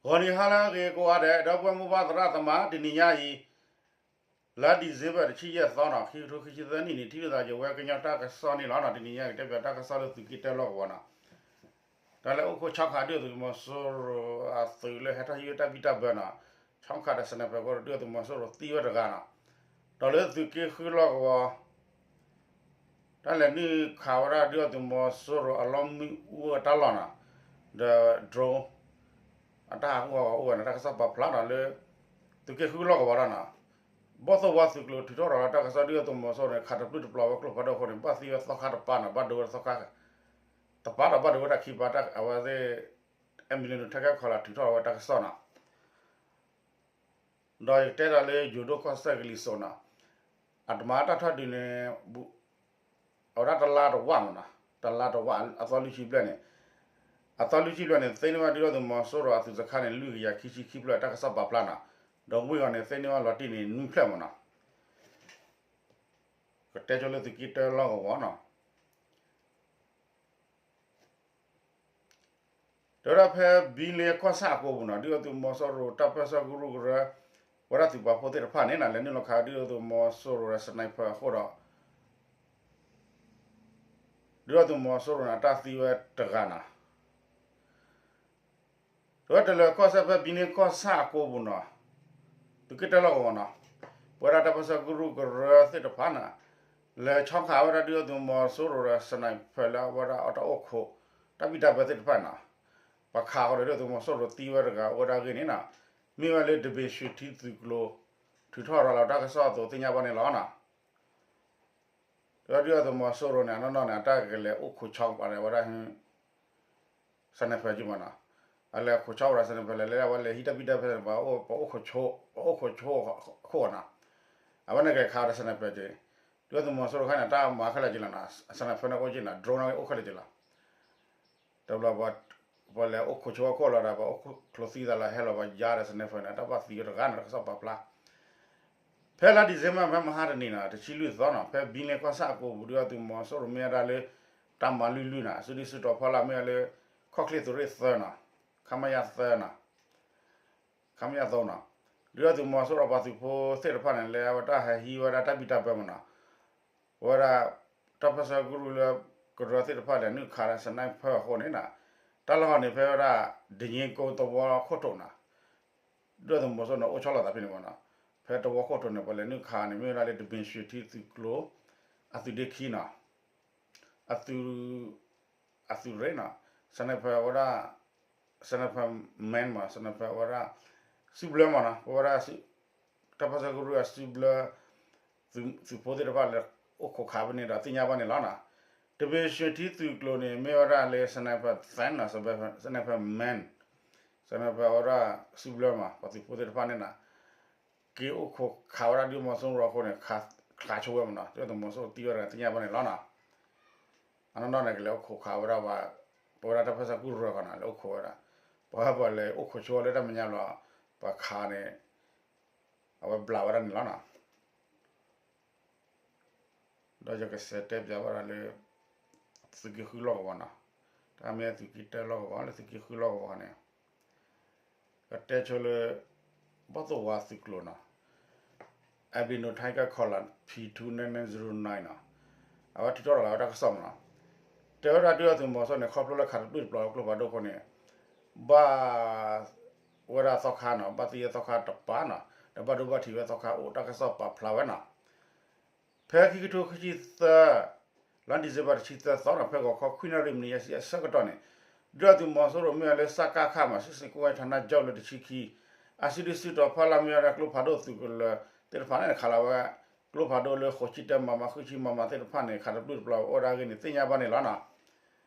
ဂီၤနံၤဟါလၢအဂ့ၤကိးဂၤဒဲး ဒီပုၢ်ဝဲၢ်မိၢ်ပၢ်သရၣ်သမါ တနံၤညါအံၤ လါ December တဆံယဲၢ်သီနီၤ ခံကထိခံဆံသၢနံၣ်န့ၣ် ထံၣ်လိာ်သးယဝဲကညီတၢ်ကစီၣ်န့ၣ်လီၤနီၤ. တနံၤညါကတဲပၠးတၢ်ကစီၣ်လၢသုးက့တၢလီၢ်ကဝီၤနီၤ. တၢ်လၢအိၣ်ခိးဆီခးဒုၣ်ဒါသုးမီၤစိရိၤအသုးလၢဟဲထီၣ်ဟံးဝဲတၢ်ဘံၣ်တၢ်ဘၢနီၤ, ဆီခးဒီး sniper ဃိဒီးဒုၣ်ဒါသုးမီၤစိရိၤသံဝဲတဂၤနီၤ. ဒီးလၢသုးက့ဃုလီၢ်ကဝီၤ တၢ်လဲၤနုာ်ခးဝဲဒၣ်ဒုၣ်ဒါသုးမီၤစိရိၤအလီၢ်မံအူအတၢ်လီၢ်နီၤ, ဒီး drone အတၢ်ဟးဂူာ်ဟးဂီၤအိၣ်ဝဲန့ၣ် တၢ်ကစီၣ်ပာ်ဖျါဒီးလၢ သုးက့ဃုလီၢ်ကဝီၤဒၣ်နီၤ, ဘီၣ်သိၣ်ဝါသုးကျိၤထုးထီၣ်ဒီးတၢ်ကစီၣ်ဒုၣ်ဒါသုးမီၤစိရိၤန့ၣ် ခးတပျုၢ်တပျီၤဝဲကျိဖးဒိၣ်အဃိန့ၣ် ဘၣ်သံဝဲသီခါတပၤနီၤ, ဘၣ်ဒိဝဲသီခါတပၤဒီးဘၣ်ဒိဝဲဒၣ်ခံပၤ အဝဲသ့ၣ် ambulance ထဲကဲခီလာ်ထုးထီၣ်ဝဲတၢ်ကစီၣ်နီၤ. ဒီးယကတဲဒီးလၢယိၤဒိၣ်ကီၢ်စဲၣ်ကလံၤစိးနီၤ, အတမၤတၢ်ထီၣ်ဒုးန့ၣ် အဝဲဒၣ်တလါတဝာ်မနီၤ, တလါတဝာ်အသီလွံၢ်ဆံဘျဲၣ်န့ၣ်, အသီလွံၢ်ဆံဘျဲၣ်န့ၣ် သ့န့ၢ်ဘၣ်ဒုၣ်ဒါသုးမီၤစိရိၤအသုးစခါန့ၣ် လွံၢ်ကယၤခံဆံခံဖျၢၣ် တၢ်ကစီၣ်ပာ်ဖျါနီၤ, ဒီးဝ့ၢ်အီၤန့ၣ် သ့န့ၢ်ဘၣ်လီၤတံၢ်န့ၣ် နွံဖျၢၣ်မနီၤ. ကတဲဆိလၢသုးက့တၢလီၢ်ကဝီၤနီၤ. တဲဝဲဒၣ်ဖဲဘံလ့ကီၢ်ဆၣ်အကိာ်ပူၤနီၤ, ဒုၣ်ဒါသုးမီၤစိရိၤတၢ်ပၢၢ်ဆၢကရူၢ်ကရၢ ဝဲဒၣ်သုးပာ်ဖှိၣ်သ့ၣ်တဖၣ်န့ၣ်နီၤ လဲၤနုာ်လီၤခးဒုၣ်ဒါသုးမီၤစိရိၤဒီး sniper အဃိဒီး ဒုၣ်ဒါသုးမီၤစိရိၤန့ၣ် အတၢ်သံဝဲတဂၤနီၤ. တဲဝဲတလၢကီၢ်စဲၣ်ဖဲဘံလ့ကီၢ်ဆၣ်အကိာ်ပူၤနီၤ, သုးက့တၢလီၢ်ကဝီၤနီၤ, ပဝဲဒၣ်တၢ်ပၢၢ်ဆၢကရူၢ်ကရၢသ့ၣ်တဖၣ်နီၤ လဲၤဆီခးဝဲဒၣ်ဒုၣ်ဒါသုးမီၤစိရိၤဒီး sniper လၢအဝဲဒၣ်အတၢ်အိၣ်ခိး တၢ်ဘံၣ်တၢ်ဘၢသ့ၣ်တဖၣ်နီၤ, ပှၤခးဃီဒီးဒုၣ်ဒါသုးမီၤစိရိၤသံဝဲတဂၤအိၣ်ဝဲဒၣ်အဂ့ၢ်န့ၣ်နီၤ, မ့ၢ်ဝဲလၢ တဘ့ၣ်ၡွ့ၣ်ထံသုးကျိၤ ထုးထီၣ်ရၤလီၤတၢ်ကစီၣ်အသိးသ့ၣ်ညါဘၣ်န့ၣ်လီၤနီၤ. ဒီးဒုၣ်ဒါသုးမီၤစိရိၤန့ၣ် အနီၢ်နီၢ်န့ၣ် အတၢ်ကလဲၤအိၣ်ခိးဆီပာ်ဒီးဝဲဒၣ် sniper က့မနီၤ, အလဲၤခိးဆီဝဲဒၣ် sniper လဲၤလဲၤဒၣ်ဝဲလဲၤဟံးတၢ်ဘံၣ်တၢ်ဘၢ ပှၤအိၣ်ခိးဆိ ပှၤအိၣ်ခိးဆိအခိၣ်နီၤ, အဝဲန့ၣ်ကလဲၤခးဝဲဒၣ် sniper က့, ဒုၣ်ဒါသုးမီၤစိရိၤခါန့ၣ် တၢ်မၤခဲလၢာ်က့လီၤနီၤ, sniper န့ၣ်အိၣ်က့နီၤ, drone န့ၣ်အိၣ်ခဲလၢာ်က့လီၤ. တဘျီ ပှၤလဲၤအိၣ်ခိးဆိအခိၣ်လီၤဒီး ပှၤအိၣ်ခိးကျိၤသံသးလီၤ ဟဲလီၤပှၤယါဒီး sniper န့ၣ် တၢ်ဘၣ်သံဝဲတဂၤန့ၣ် တၢ်ကစီၣ်ပာ်ဖျါ ဖဲလါ December ဖဲမဟါတနံၤနီၤ တဆံလွံၢ်သီနီၤ ဖဲဘံလ့ကီၢ်ဆၣ်အကိာ်ပူၤ ဒုၣ်ဒါသုးမီၤစိရိၤမ့ၢ်ဝဲဒၣ်လၢ တၢ်မၤလုၢ်လုၢ်နီၤ စုဒုၣ်စုတီၤဖီလာ်မ့ၢ်ဝဲလၢ ခီၣ်ချ့သုးရ့ၣ်သၢနီၤ ခမရ သၢနီၤ ခမရ သၢနီၤ, ဒုၣ်ဒါသုးမီၤစိရိၤပှၤသုးဖိသ့ၣ်တဖၣ်န့ၣ် လဲၤဝဲတၢ်ဟဲဟံးဝဲဒၣ်တၢ်ဘံၣ်တၢ်ဘၢမနီၤ, ပဝဲဒၣ် တၢ်ပၢၢ်ဆၢကရူၢ်လၢ ကရၢသ့ၣ်တဖၣ်လဲၤနုာ်ခးဒီး sniper အဃိန့ၣ်နီၤ, တၢ်လီၢ်န့ၣ် ဖဲဝဲဒၣ် ဒည့ကိသဝီခိၣ်တိၤနီၤ ဒုၣ်ဒါသုးမီၤစိရိၤန့ၣ် အိၣ်ဆီလီၤသးဖဲန့ၣ်မနီၤ, ဖဲသဝီခိၣ်တိၤန့ၣ် ပှၤလဲၤနုာ်ခးန့ၣ် မ့ၢ်ဝဲဒၣ်လၢ တဘ့ၣ်ၡွ့ၣ်ထံသုးကျိၤ အသုးဒ့ခံနီၤ, အသုး အသုးရ့ၣ်နီၤ, sniper ဝဲဒၣ် sniper man မး sniper ဝဲဒၣ် စုဘျၢမနီၤ, ပဝဲဒၣ် တၢ်ပၢၢ်ဆၢကရူၢ်အစုဘျၢ သုးဖိသ့ၣ်တဖၣ်လဲၤအိၣ်ခိးခးဖဲန့ၣ်ဒီးသ့ၣ်ညါဘၣ်န့ၣ်လီၤနီၤ, တဘ့ၣ်ၡွ့ၣ်ထံသုးကျိၤန့ၣ် မ့ၢ်ဝဲဒၣ်လၢ sniper သၢနီၤ, sniper man, sniper ဝဲဒၣ်စုဘျၢမး ပှၤသုးဖိသ့ၣ်တဖၣ်န့ၣ်နီၤ က့ၤအိၣ်ခိးခးဝဲဒၣ်ဒုၣ်ဒါသုးမီၤစိရိၤအဃိန့ၣ် ခးဆိဝဲမနီၤ, ဒုၣ်ဒါသုးမီၤစိရိၤသံဝဲဒၣ်သ့ၣ်ညါဘၣ်န့ၣ်လီၤနီၤ, အနီၢ်နီၢ်န့ၣ် ကလဲၤအိၣ်ခိးခးဝဲဒၣ် ပဝဲဒၣ်တၢ်ပၢၢ်ဆၢကရူၢ်တဂၤနီၤ လဲၤအိၣ်ခိးဝဲဒၣ်, ပှၤဟဲပှၤလဲၤအိၣ်ခိးဆိဝဲလၢတၢ်မဲာ်ညါဘျီ, ပှၤခးန့ၣ် အဝဲဘျးဝဲဒၣ်န့ၣ်လီၤနီၤ. ဒီးယကစးတဲပၠးဝဲဒၣ်လၢ သုးက့ဃုလီၢ်ကဝီၤနီၤ, တၢ်မ့ၢ်သုးက့တၢလီၢ်ကဝီၤ လၢသုးက့ဃုလီၢ်ကဝီၤန့ၣ် ကတဲဆိလၢ ဘီၣ်သိၣ်ဝါသုးကျိၤနီၤ, Albino Tiger Collar P two nine nine zero nine နီၤ, အဝဲထုးထီၣ်ရၤလီၤဝဲတၢ်ကစီၣ်မနီၤ, တဲဝဲဒၣ်ဒုၣ်ဒါသုးမီၤစိရိၤန့ၣ် ခီဖျိလၢခးတပျုၢ်တပျီၤကျိဖးဒိၣ်အဃိန့ၣ် ဘၣ် ဝဲဒၣ်သီခါနီၤ, ဘၣ်သံဝဲသီခါတပၤနီၤ, ဒီးဘၣ်ဒိဘၣ်ထံးဝဲသီခါအိၣ် တၢ်ကစီၣ်ပာ်ဖျါဝဲနီၤ. ဖဲခံကထိခံဆံသၢ လါ December တဆံသၢသီနီၤ ဖဲဂီၤခီခွံနၣ်ရံၣ်မံးနံးယဲၢ်ဆံအဆၢကတီၢ်န့ၣ် ဒုၣ်ဒါသုးမီၤစိရိၤမ့ၢ်ဝဲလၢ စကခ မး စစ်ဆင်ရေးကွပ်ကဲဌာနချုပ် လၢတဆံခံ အစုဒုၣ်စုတီၤဖီလာ်မ့ၢ်ဝဲဒၣ်ကျိဖးဒိၣ်သုးကလၢၤသ့ၣ်တဖၣ်န့ၣ် ခးလီၤဝဲ ကျိဖးဒိၣ်လၢဃိးဆံတၢ မမ ဃုဆံ မမ သ့ၣ်တဖၣ်န့ၣ် ခးတပျုၢ်တပျီၤအိၣ်ဒၣ်အဂ့ၢ်န့ၣ် သ့ၣ်ညါဘၣ်န့ၣ်လီၤနီၤ.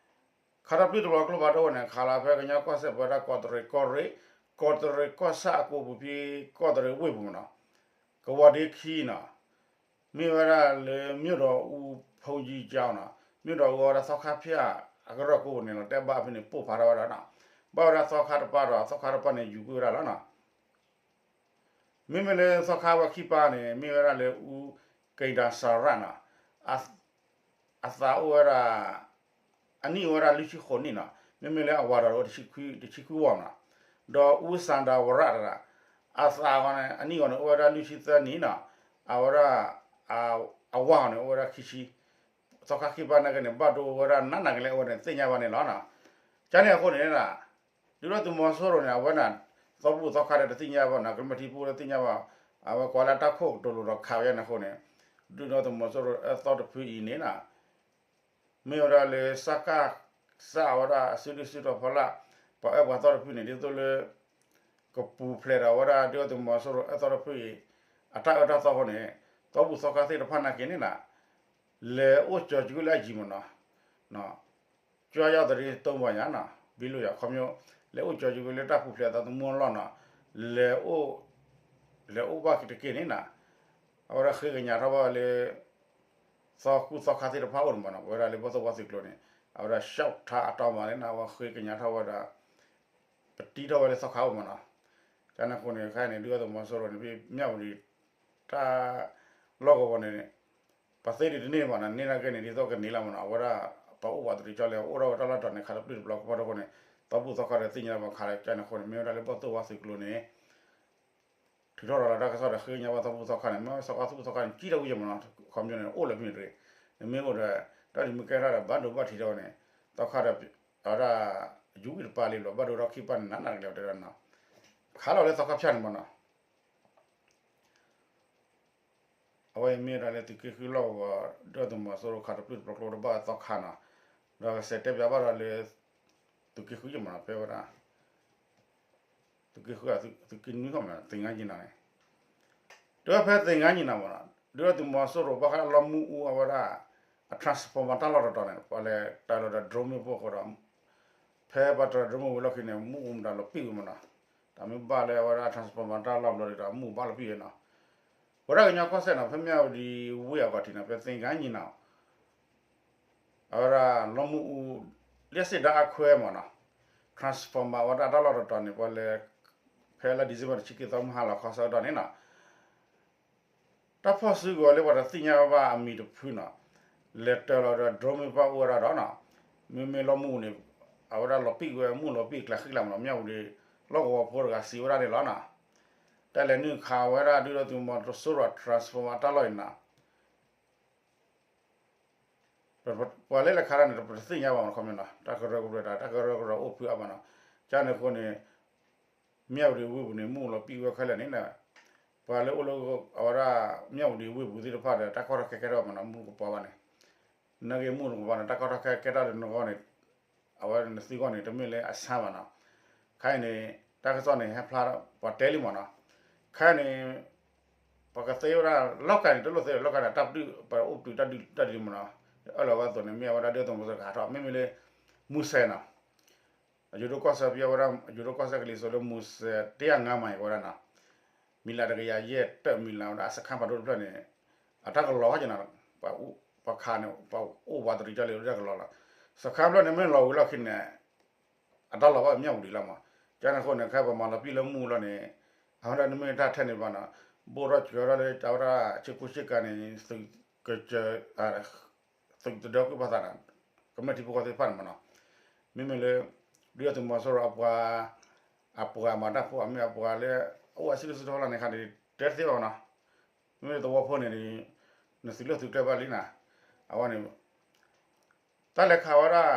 ခးတပျုၢ်တပျီၤကျိဖးဒိၣ်န့ၣ် ခးလီၤဖဲကညီကီၢ်စဲၣ်ပဝဲဒၣ်ကီးတရံးကီၢ်ရ့ၣ်, ကီးတရံးကီၢ်ဆၣ်အကိာ်ပူၤဖဲ ကီးတရံးဝ့ၢ်ပူၤနီၤ, ကဝီၤဒ့ခံနီၤ, မ့ၢ်ဝဲဒၣ်လၢ မြို့တော်ဦးဘုန်းကြီးကျောင်းနီၤ, မြို့တော်ဦးဝဲဒၣ်သီခါဖၠၣ်အကရၢၢ်ကိးပူၤန့ၣ်လီၤ တဲဘၣ်ဖဲန့ၣ် ပိၢ်ဖးထီၣ်ဝဲဒၣ်နီၤ, ဘၣ်ဝဲဒၣ်သီခါတပၤဒီး သီခါတပၤန့ၣ် ယူၤကွံာ်ဝဲဒၣ်လီၤနီၤ. မ့မ့ၢ်လၢသီခါဝဲခံပၤန့ၣ် မ့ၢ်ဝဲဒၣ်လၢ ဦးကိန္ဒာစရနီၤ, အသးအိၣ်ဝဲဒၣ် အနံၣ်အိၣ်ဝဲဒၣ်လွံၢ်ဆံဃိးနံၣ်နီၤ, မ့မ့ၢ်လၢအဝၤဒီးအိၣ်တဆံခွံဝီနီၤ, ဒီးအူစၣ်ဒၣ်ဝရၣ်တဂၤ အသးအဂီၢ်န့ၣ် အနံၣ်ဂီၢ်န့ၣ် အိၣ်ဝဲဒၣ်လွံၢ်ဆံသၢနံၣ်နီၤ, အဝဲဒၣ် အဝါဂီၢ်န့ၣ် အိၣ်ဝဲဒၣ်ခံဆံ, သီခါခံပၢ်နာ်က့န့ၣ် ဘၣ်ဒိဝဲဒၣ်နးနးကလဲာ်အိၣ်ဝဲန့ၣ် သ့ၣ်ညါဘၣ်န့ၣ်လီၤနီၤ. ကန့ၣ်အဃိန့ၣ် ဒုၣ်ဒါသုးမီၤစိရိၤန့ၣ် အဝဲန့ၣ် သီဘူၣ်သီခါဒီးတသ့ၣ်ညါဘၣ်နီၤ, ကမျၢၢ်ထံဖိတသ့ၣ်ညါဘၣ်, အဝဲကွၢ်လၢတၢ်ခိၣ်ကတိၤလိၤဒီးခးဝဲန့ၣ်အဃိန့ၣ်, ဒုၣ်ဒါသုးမီၤစိရိၤအၢသီတဖုအံၤန့ၣ်နီၤ မ့ၢ်ဝဲဒၣ်လၢ စကစ အဝဲဒၣ်အစုဒုၣ်စုတီၤဖီလာ် ပှၤအၢပှၤသီတဖုန့ၣ် ဒ်သိးလၢ ကပူၤဖျဲးဒီးအဝဲဒၣ်ဒုၣ်ဒါသုးမီၤစိရိၤအၢသီတဖုအံၤ အတၢ်အၢတၢ်သီအဃိန့ၣ် သီဘူၣ်သီခါသ့ၣ်တဖၣ်နာ်က့န့ၣ်နီၤ လဲၤအိၣ်ကၠီၤကွံာ်လၢအယံၤမ့ၢ်နီၤ, ကၠီယီၤသရံတိၢ်ဘၣ်ယၤနီၤ ဘံလိာ်ယၤခီပညီ လဲၤအိၣ်ကၠီၤကွံာ်လၢတၢ်ပူၤဖျဲးအသးသမူအလီၢ်နီၤ, လဲၤအိၣ် လဲၤအိၣ်ဘၣ်က့ၤတက့ၢ်န့ၣ်နီၤ, အဝဲဒၣ်ဃ့ကညးထီၣ်ဘၣ်လၢ သီကူၣ်သီခါသ့ၣ်တဖၣ်အိၣ်န့ၣ်မ့ၢ်နီၤ, ပဝဲဒၣ်လၢဘီၣ်သိၣ်ဝါသုးကျိၤန့ၣ် အဝဲဒၣ် ရှောက်ထား အတီၢ်မၤန့ၣ်နီၤ အဝဲဃ့ကညးထီၣ်ဝဲဒၣ် ပတံထီၣ်ဝဲလၢသီခါအိၣ်မ့ၢ်နီၤ, ကန့ၣ်အဃိန့ၣ် ခဲအံၤန့ၣ် ဒုၣ်ဒါသုးမီၤစိရိၤန့ၣ် ဖဲမၠၣ်ဝတံၤ တၢ်လီၢ်ကဝီၤန့ၣ် ပှၤသ့ဒံးတန့ၢ်ဘၣ်နီၤ, န့ၢ်နာ်က့န့ၣ် ဒ်သိးကန့ၢ်လီၤမ့ၢ်နီၤ, အဝဲဒၣ် ပှၤအိၣ်ဝးတရံးကၠီလဲၣ် အိၣ်ထီၣ်ဝဲတၢ်လီၢ်တတီၤန့ၣ် ခးတပျုၢ်တပျီၤကပီၤတဃိန့ၣ် သီဘူၣ်သီခါဒီးသ့ၣ်ညါဘၣ်ခးလၢကန့ၣ်အဃိန့ၣ် မ့ၢ်ဝဲဒၣ်လၢဘီၣ်သိၣ်ဝါသုးကျိၤန့ၣ် ထုးထီၣ်ဒီးလၢတၢ်ကစီၣ်ဒီးဃ့ကညးဘၣ်သီဘူၣ်သီခါန့ၣ် မ့ၢ်သီခါသီဘူၣ်သီခါန့ၣ် ကံၣ်ထီၣ်ဝံၤယဲၢ်မ့ၢ်နီၤ, ခီပညီန့ၣ် အိၣ်လၢမ့ၢ်တဂ့ၤ, နမ့ၢ်အိၣ်ဒီး တၢ်ဒုးမ့ၢ်ကဲထီၣ်ဒီး ဘၣ်ဒိဘၣ်ထံးထီၣ်ဝဲန့ၣ် သီခါဒီး အဝဲဒၣ် ယူၤဝံၣ်တပၤလံဘျီ ဘၣ်ဒိထီၣ်ခံပၢ်န့ၣ် နးနးကလဲာ်တဲဝဲဒၣ်နီၤ, ခးလီၤလၢသီခါဖၠၣ်န့ၣ်မ့ၢ်နီၤ အဝဲအံၤမ့ၢ်ဝဲဒၣ်လၢသုးက့ဃုလီၢ်ကဝီၤ ဒုၣ်ဒါသုးမီၤစိရိၤခးတပျုၢ်တပျီၤကျိတဘၣ်သီခါနီၤ, ဒီးကစဲးတဲပၠးဘၣ်ဒီးလၢ သုးက့ဃုယဲၢ်မ့ၢ်နီၤ ဖဲဝဲဒၣ် သုးက့ဃု သုးက့နွံခီမ့ၢ်နီၤ သင်္ဃန်းညီနောင်န့ၣ် တဲဝဲဖဲသင်္ဃန်းညီနောင်မ့ၢ်နီၤ ဒုၣ်ဒါသုးမီၤစိရိၤဘၣ်ဃးလီမုၢ်အူအဝဲဒၣ် အ transformer တၢ်လီၢ်တတီၤန့ၣ် ပှၤလဲၤတၢၤလီၤဒီး drone မ့ၣ်ပိၢ်အဃိဒီး ဖဲပှၤတၢၤ drone မ့ၣ်ဝံၤလီၢ်ခံန့ၣ် မ့ၣ်အူမတၤလီၤပံာ်ဝဲမ့ၢ်နီၤ, တၢ်မ့ၢ်ဘၣ်လၢအဝဲဒၣ် transformer တၢ်လီၢ်ဘျီဒီး မ့ၣ်အူဘၣ်လီၤပံာ်ဝဲနီၤ, ပဝဲဒၣ်ကညီကီၢ်စဲၣ်နီၤ ဖဲမၠၣ်ဝတံၤဝ့ၢ်အဂီၢ်ထံးနီၤ ဖဲသင်္ဃန်းညီနောင် အဝဲဒၣ်လီမုၢ်အူ လျှပ်စစ်ဓာတ်အားခွဲမ့ၢ်နီၤ, transformer အဝဲဒၣ်တၢ်လီၢ်တတီၤန့ၣ် ပှၤလဲၤ ဖဲလါ December တဆံခံသီမုၢ်ဟါလီၤခီဆၢကတီၢ်န့ၣ်နီၤ တၢ်ဖီၣ်စုကဝဲၤလၢပှၤတသ့ၣ်ညါဘၣ်အမံၤတဖုနီၤ, လဲၤတၢၤလီၤဒီး drone မ့ၣ်ပိၢ်အိၣ်ဝဲဒၣ်ဒီးနီၤ, မ့မ့ၢ်လီမုၢ်အူန့ၣ် အဝဲဒၣ်လီၤပံာ်ဝဲ မ့ၣ်အူလီၤပံာ်ကျဲဃံကျါမ့ၢ်နီၤ မၠၣ်ဝတံၤ လီၢ်ကဝီၤဖိတဂၤစံးဝဲဒၣ်န့ၣ်လီၤနီၤ, တၢ်လဲၤနုာ်ခးဝဲဒၣ်ဒုၣ်ဒါသုးမီၤစိရိၤ transformer တၢ်လီၢ်အံၤနီၤ ပှၤလၢလဲၤခးတၢ်န့ၣ် ပတသ့ၣ်ညါဘၣ်မ့ၢ်နီၤ ခီပညီနီၤ တၢ်ကရၢကရိတၢ် တၢ်ကရၢကရိအိၣ်ဖုအါမးနီၤ, ကန့ၣ်အဃိန့ၣ် မၠၣ်ဝတံၤဝ့ၢ်ပူၤန့ၣ် မ့ၣ်အူလီၤပံာ်ဝဲခဲလၢာ်န့ၣ် ပှၤလၢအိၣ်လၢအဝဲဒၣ် မၠၣ်ဝတံၤဝ့ၢ်ပူၤသ့ၣ်တဖၣ်ဒီး တၢ်ကီတၢ်ခဲကဲထီၣ်မ့ၢ်နီၤ မုၢ်ကပၤဘၣ်န့ၣ် နာ်က့မုၢ်ကပၤန့ၣ် တၢ်ကီတၢ်ခဲကဲထီၣ်လၢနဂီၢ်န့ၣ် အဝဲနသုဂီၢ်န့ၣ် တမ့ၢ်လၢအဆါဘၣ်နီၤ, ခဲအံၤန့ၣ် တၢ်ကစီၣ်န့ၣ် ဟဲဖျါပှၤတဲလံမ့ၢ်နီၤ, ခဲအံၤန့ၣ် ပှၤကသ့ဝဲဒၣ် လီၢ်ကၤန့ၣ် တလိၣ်သ့ လီၢ်ကၤန့ၣ် တၢ်ပဒုၣ် ပအိၣ်ပတုာ်တၢ်ဒုးတၢ်ဒုးမ့ၢ်နီၤ, အၢၣ်လီၤဝဲအသိးန့ၣ် မ့ၢ်အဝဲဒၣ်ဒုၣ်ဒါသုးမီၤစိရိၤကဟးထီၣ် မ့မ့ၢ်လၢ မူစဲနီၤ အယိၤဒိၣ်ကီၢ်စဲၣ် ဖဲအဝဲဒၣ် အယိၤဒိၣ်ကီၢ်စဲၣ်ကလံၤစိးလၢမူစဲ တၢ်ယါငါမးအံၤဝဲဒၣ်နီၤ, မံၤလၢတကယၤယဲၢ်တၢၣ်မံၤလၢဝဲဒၣ် အစခါဖးဒိၣ်တဖျၢၣ်န့ၣ် အတၢ်ကလီၤဘၣ်က့ၤနီၤ, ပှၤခးန့ၣ် ပှၤအိၣ်ဝးတရံးကၠီလံ တၢ်ကလီၤလီၤ, စခါဖျၢၣ်န့ၣ် မ့ၢ်လီၤဝံၤလီၢ်ခံန့ၣ် အတၢ်လီၤဘၣ်မၠၣ်ဝတံၤလီၤမး, ကန့ၣ်အဃိန့ၣ် ခဲပမၤလီၤပံာ်လၢမူလီၤန့ၣ် အဝဲဒၣ်နမ့ၢ်တၢ်ထဲန့ၣ်ဘၣ်နီၤ, ဘိၣ်ထီၣ်စှၤထီၣ်လၢအဝဲဒၣ် ဆ့ကူဆ့ကၤန့ၣ် သုးကစၢၢ် သုးတဒၢကွံာ်ပှၤသးနီၤ, ကမျၢၢ်ထံဖိကီၢ်ဖိသ့ၣ်တဖၣ်န့ၣ်မ့ၢ်နီၤ, မ့မ့ၢ်လၢ ဒုၣ်ဒါသုးမီၤစိရိၤအပှၤ အပှၤမၤတၢ်ဖိ အမ့ၢ်အပှၤလၢ အအိၣ်အစုဒုၣ်စုတီၤလီၤန့ၣ် ခါန့ၣ် တဲတသ့ဘၣ်မ့ၢ်နီၤ, မ့မ့ၢ်သဝီဖိန့ၣ် နသုးလၢသုးကျဲဘၣ်လံနီၤ, အဝဲန့ၣ် တၢ်လဲၤခးဝဲဒၣ်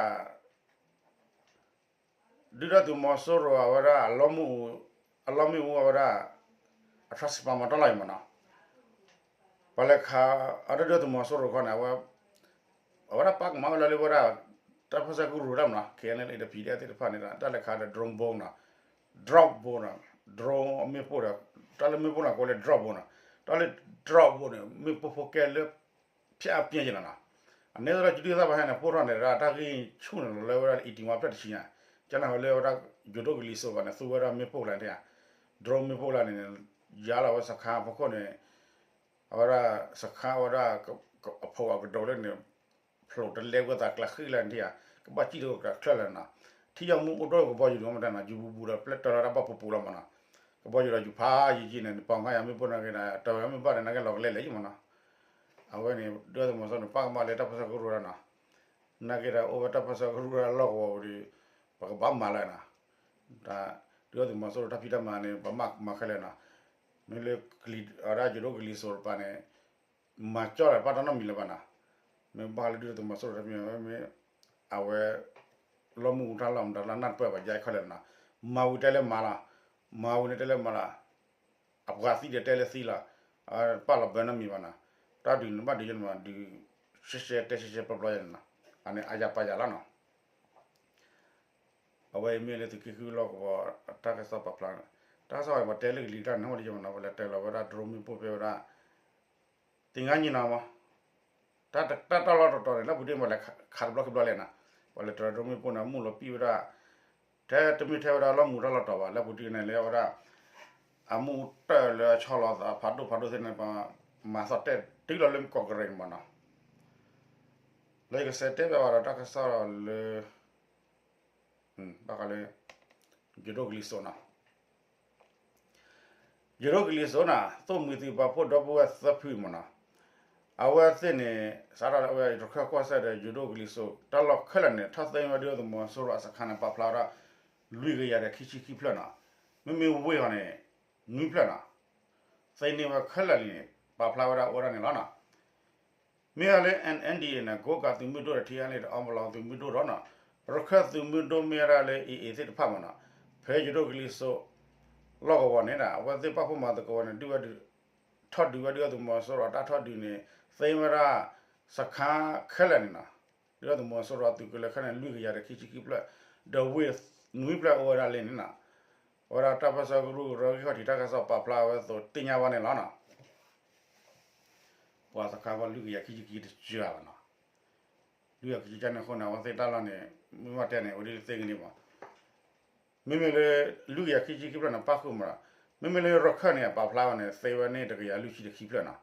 ဒုၣ်ဒါသုးမီၤစိရိၤအဝဲဒၣ် အလီမုၢ်အူ အလီမုၢ်အူအဝဲဒၣ် အ transformer တၢ်လီၢ်အံၤမ့ၢ်နီၤ, ပှၤလဲၤခး အဒိဒုၣ်ဒါသုးမီၤစိရိၤခီန့ၣ် အဝဲ အဝဲဒၣ်ပာ်ကမၣ်ဝဲလၢလၢဝဲဒၣ် တၢ်ပၢဆှၢကရူၢ်တၢ်မ့ၢ်နီၤ ခဲအံၤန့ၣ် PDF သ့ၣ်တဖၣ်န့ၣ် တၢ်လဲၤခးဒီး drone bomb နီၤ drone bomb နီၤ drone မ့ၣ်ပိၢ်ဒီး တၢ်လၢမ့ၣ်ပိၢ်န့ၣ် ကိးလၢ drone bomb နီၤ တၢ်လၢ drone bomb န့ၣ် မ့ၣ်ပိၢ်ဖိကဲလၢ ဖျၢၣ်အပျဲၢ်က့ၤနီၤနီၤ, အန့ၣ်သိးဒီး ကဒုၣ်သၣ်ဘၣ်ဟဲန့ၣ် ပိၢ်ထီၣ်န့ၣ် တၢ်ဂံၢ်ဆူၣ်န့ၣ်လီၤလၢဝဲဒၣ် eighty watt ဖျၢၣ်တဆံညါ, ကန့ၣ်ဝဲလၢဝဲဒၣ် ယိၤဒိၣ်ကလံၤစိးဘၣ်န့ၣ် သူဝဲဒၣ်မ့ၣ်ပိၢ်လၢန့ၣ်ဧါ, drone မ့ၣ်ပိၢ်လၢန့ၣ် ယါလီၤဝဲစခါအဖီခိၣ်န့ၣ် အဝဲဒၣ်စခါဝဲဒၣ် အဖီၣ်အကဒီးလၢန့ၣ် ဖျိးတလဲကွံာ်သးကျးဃံလၢန့ၣ်ဧါ, ကဘၣ်စံၣ်တကကျၢၢ်လၢနီၤ, ထံယီၤမူအိၣ်ဒိၣ်ကဘီယူၤဒုးမတၤနီၤ ယူၤဘူးဘူးဒီးပျဲၢ်တၢ်လီၤတၢ်ဘၣ်ပူၤပူၤလီၤမ့ၢ်နီၤ, ကဘီယူၤဒီးယူၤဖးယံာ်ယံာ်န့ၣ် ပှၤငါယၤမ့ၣ်ပိၢ်နာ်က့ဒီး တၢ်ဝဲမ့ၢ်ဘၣ်ဒီး နာ်က့လီၤကလဲလၢယံၤမ့ၢ်နီၤ, အဝဲန့ၣ် ဒုၣ်ဒါသုးမီၤစိရိၤန့ၣ် ပာ်ကမၣ်လၢတၢ်ပၢဆှၢကရူၢ်တၢ်နီၤ, နာ်က့ဒီးအိၣ်ဝဲတၢ်ပၢဆှၢကရူၢ်တၢ်လီၢ်ကဝီၤပူၤဒီး ပကဘၣ်မၤလၢနီၤ, တၢ် ဒုၣ်ဒါသုးမီၤစိရိၤတၢ်ဖံးတၢ်မၤန့ၣ် ပမၤမၤခဲလၢာ်နီၤ, မ့ၢ်လၢ အဝဲဒၣ်ယိၤဒိၣ်ကလံၤစိးတပၤန့ၣ် မၤကၠီလၢပာ်တၢ်နီတမံၤလၢၤဘၣ်နီၤ, မ့ၢ်ဘၣ်ဃးလၢဒုၣ်ဒါသုးမီၤစိရိၤတၢ်ဖံးတၢ်မၤ မ့ၢ် အဝဲ လီၢ်မုၢ်အူတၢ်လီၢ်မတၤလၢနၢ်တပၢၢ်ဘၣ်ယါခဲလၢာ်နီၤ, မၤဝံၤတဲလၢမၤလီၤ, မၤဝံၤန့ၣ်တဲလၢမၤလီၤ, အပှၤသံဒီးတဲလၢသံလီၤ, ပာ်လီၤဘၢနီတမံၤဘၣ်နီၤ, တၢ်ဒုးန့ၣ်ဘၣ်ဒုးယဲန့ၣ်မး ဒုးရှဲရှဲတဲရှဲရှဲပျီပျီယဲန့ၣ်နီၤ, အန့ၣ်အယၤပာ်ယၤလီၤနီၤ အဝဲအံၤမ့ၢ်လၢသုးက့ဃုလီၢ်ကဝီၤ တၢ်ကစီၣ်ပာ်ဖျါန့ၣ်, တၢ်ကစီၣ်ပှၤတဲလၢကလံၤတၢ်န့ၣ် ဟိၣ်လၢယမနီၤ ပှၤလဲၤတဲလီၤဝဲဒၣ် drone မ့ၣ်ပိၢ်ဖဲဝဲဒၣ် သင်္ဃန်းညီနောင်မး, တၢ်တၢ်လီၢ်တတီၤန့ၣ် လၢပူၤတ့ၢ်မးလဲၤခးတဘျီခံဘျီလဲၣ်နီၤ, ပှၤလဲၤတဲလီၤ drone မ့ၣ်ပိၢ်န့ၣ် မူၢ်လီၤပံၣ်ဝဲဒၣ် ထဲတမ့ၢ်ထဲဝဲဒၣ်လီၢ်မူတၢ်လီၢ်တီၤဘၣ် လၢပူၤတ့ၢ်န့ၣ်လၢဝဲဒၣ် အမူၢ်တၢၢ်လၢအဆီလီၤသးဖးဒိၣ်ဖးဒိၣ်သ့ၣ်န့ၣ် ပမၤသီၣ်တဲာ်တုၤလီၤလၢကီၢ်ကရ့ၣ်န့ၣ်မးနီၤ, လၢယကစးတဲဘၣ်ဝဲဒီးတၢ်ကစီၣ်လၢ ဘၣ်ဃးလၢ ယိၤဒိၣ်ကလံၤစိးနီၤ, ယိၤဒိၣ်ကလံၤစိးနီၤ သိၣ်မှံၤသုးပာ်ဖှိၣ်ဒီပုၢ်ဝဲၢ်သၢဖုမ့ၢ်နီၤ, အဝဲသ့ၣ်န့ၣ် စးထီၣ်လၢအဝဲရခၢၣ်ကီၢ်စဲၣ်ဒီး ယိၤဒိၣ်ကလံၤစိး တၢ်လီၢ်ခဲလၢာ်န့ၣ် ထီၣ်သ့ၣ်ညါဝဲဒၣ်သုးမီၤစိရိၤအစခါန့ၣ် ပာ်ဖျါဝဲဒၣ် လွံၢ်ကယၤဒီးခံဆံခံဖျၢၣ်နီၤ, မ့မ့ၢ်ဝ့ၢ်အီၤန့ၣ် နွံဖျၢၣ်နီၤ, သ့ၣ်န့ၢ်ဝဲခဲလၢာ်လံန့ၣ် ပာ်ဖျါဝဲဒၣ်အိၣ်ဝဲဒၣ်န့ၣ်လီၤနီၤ. မ့ၢ်ဝဲလၢ NNDAA န့ၣ် ကိးကးသုးမုၢ်ဒိၣ်ဒီး ထံအါန့ၣ်ဒီး အီဘလီသုးမုၢ်ဒိၣ်ဒီးနီၤ, ရခၢၣ်သုးမုၢ်ဒိၣ်မ့ၢ်ဝဲဒၣ်လၢ AA သ့ၣ်တဖၣ်မ့ၢ်နီၤ, ဖဲယိၤဒိၣ်ကလံၤစိး လီၢ်ကဝီၤန့ၣ်ဒီး အဝဲသ့ၣ်ပာ်ဖှိၣ်မၤသကိးဝဲန့ၣ် ဒုးဝဲဒုး ထီၣ်ဒုးဝဲဒၣ်သုးမီၤစိရိၤတၢ်ထီၣ်ဒုးန့ၣ် သ့ၣ်ညါဝဲဒၣ် စခါခဲလၢာ်န့ၣ်နီၤ, ဒုးဝဲသုးမီၤစိရိၤအသုးကလၢၤခဲလၢာ်န့ၣ် လွံၢ်ကယၤဒီးခံဆံခံဖျၢၣ်, ဒီးဝ့ၢ်နွံဖျၢၣ်အိၣ်ဝဲဒၣ်လံန့ၣ်နီၤ, အဝဲဒၣ်တၢ်ပၢၢ်ဆၢကရူၢ်ကရၢဂံၢ်ခီၣ်ထံးတၢ်ကစီၣ်ပာ်ဖျါဝဲအသိးသ့ၣ်ညါဘၣ်န့ၣ်လီၤနီၤ. ပှၤသခါဘၣ်လွံၢ်ကယၤခံဆံခံတကၢၢ်လီၤနီၤ, လွံၢ်ကယၤခံဆံကၢၢ်န့ၣ်အဃိန့ၣ် အဝဲသ့ၣ်တၢ်လီၢ်န့ၣ် မ့ၢ်ဘၣ်တဲန့ၣ် အိၣ်ဒ်သ့ၣ်ကန့ၣ်မး, မ့မ့ၢ်လၢ လွံၢ်ကယၤခံဆံခံဖျၢၣ်န့ၣ် ပာ်ဃုာ်မးဒီး မ့မ့ၢ်လၢရခၢၣ်န့ၣ် အပာ်ဖျါဝဲန့ၣ် သ့ဝဲန့ၣ်တကယၤလွံၢ်ဆံတခံဖျၢၣ်နီၤ,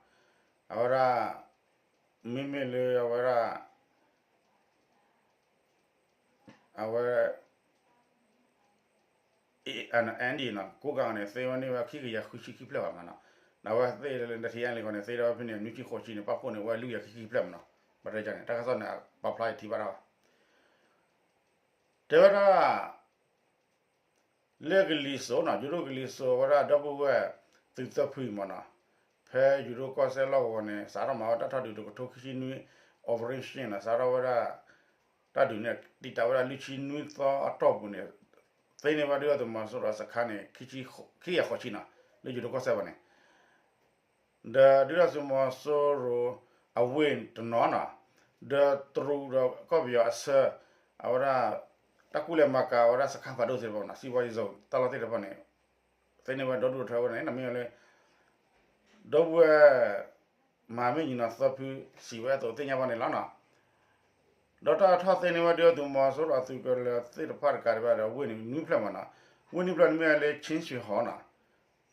အဝဲဒၣ် မ့မ့ၢ်လၢအဝဲဒၣ် အဝဲ NNDAA နီၤ ကိးကးန့ၣ် သ့ဝဲန့ၢ်ဝဲခံကယၤဃုဆံခံဖျၢၣ်ဘၣ်မးနီၤ, ဒီးအဝဲသ့ၣ်လၢနထံၣ်ညါလံဃီန့ၣ် သ့ဒၣ်ဝဲဖဲန့ၣ် နွံဆံဃိးဆံန့ၣ် ပာ်ဖှိၣ်န့ၣ် အဝဲလွံၢ်ကယၤခံဆံခံဖျၢၣ်မးနီၤ, ဘၣ်တဲန့ၣ် တၢ်ကစီၣ်န့ၣ် ပာ်ဖျါယထံၣ်ဘၣ်တၢ်ဘၣ် တဲဝဲဒၣ် လၢကလံၤစိးနီၤ ယိၤဒိၣ်ကလံၤစိးဝဲဒၣ်ဒီပုၢ်ဝဲၢ်သုးသၢဖုအံၤမးနီၤ, ဖဲယိၤဒိၣ်ကီၢ်စဲၣ်လီၢ်ကဝီၤန့ၣ် စးထီၣ်မၤဝဲတၢ်ထီၣ်ဒုးတကထိခံဆံနွံ operation နီၤ စးထီၣ်ဝဲဒၣ် တၢ်ဒုးန့ၣ် တံာ်တာ်ဝဲဒၣ်လွံၢ်ဆံနွံသီအတီၢ်ပူၤန့ၣ် သ့န့ၢ်ဝဲဒၣ်သုးမီၤစိရိၤစခါန့ၣ် ခံကယၤဃိးဆံနီၤ လၢယိၤဒိၣ်ကီၢ်စဲၣ်ဝဲန့ၣ် ဒီးဒုၣ်ဒါသုးမီၤစိရိၤအဝ့ၢ်တနီၤနီၤ, ဒီးတရူးဒီးကီၢ်ပယီၤအဆၢ အဝဲဒၣ် တၢ်ကူၣ်လဲၤမၤကၤဝဲဒၣ်စခါဖးဒိၣ်သ့ၣ်တဖၣ်နီၤ စံးဘီယံၤစိၤတၢ်လီၢ်သ့ၣ်တဖၣ်န့ၣ် သ့န့ၢ်ဝဲဒီဒူၣ်ဒီထၢဝဲန့ၣ် မ့ၢ်လၢ ဒီပုၢ်ဝဲၢ် မဟာမင်းညီနောင်သၢဖုစံးဝဲအသိးသ့ၣ်ညါဘၣ်န့ၣ်လီၤနီၤ. ဒီးတၢ်ထီၣ်သ့န့ၢ်ဝဲဒၣ်သုးမီၤစိရိၤအသုးကလၢၤသ့ၣ်တဖၣ်တကးဒံးဘၣ်ဒီး ဝ့ၢ်န့ၣ်နွံဖျၢၣ်မးနီၤ, ဝ့ၢ်နွံဖျၢၣ်န့ၣ်မ့ၢ်ဝဲလၢ ချင်းရွှေဟော်နီၤ,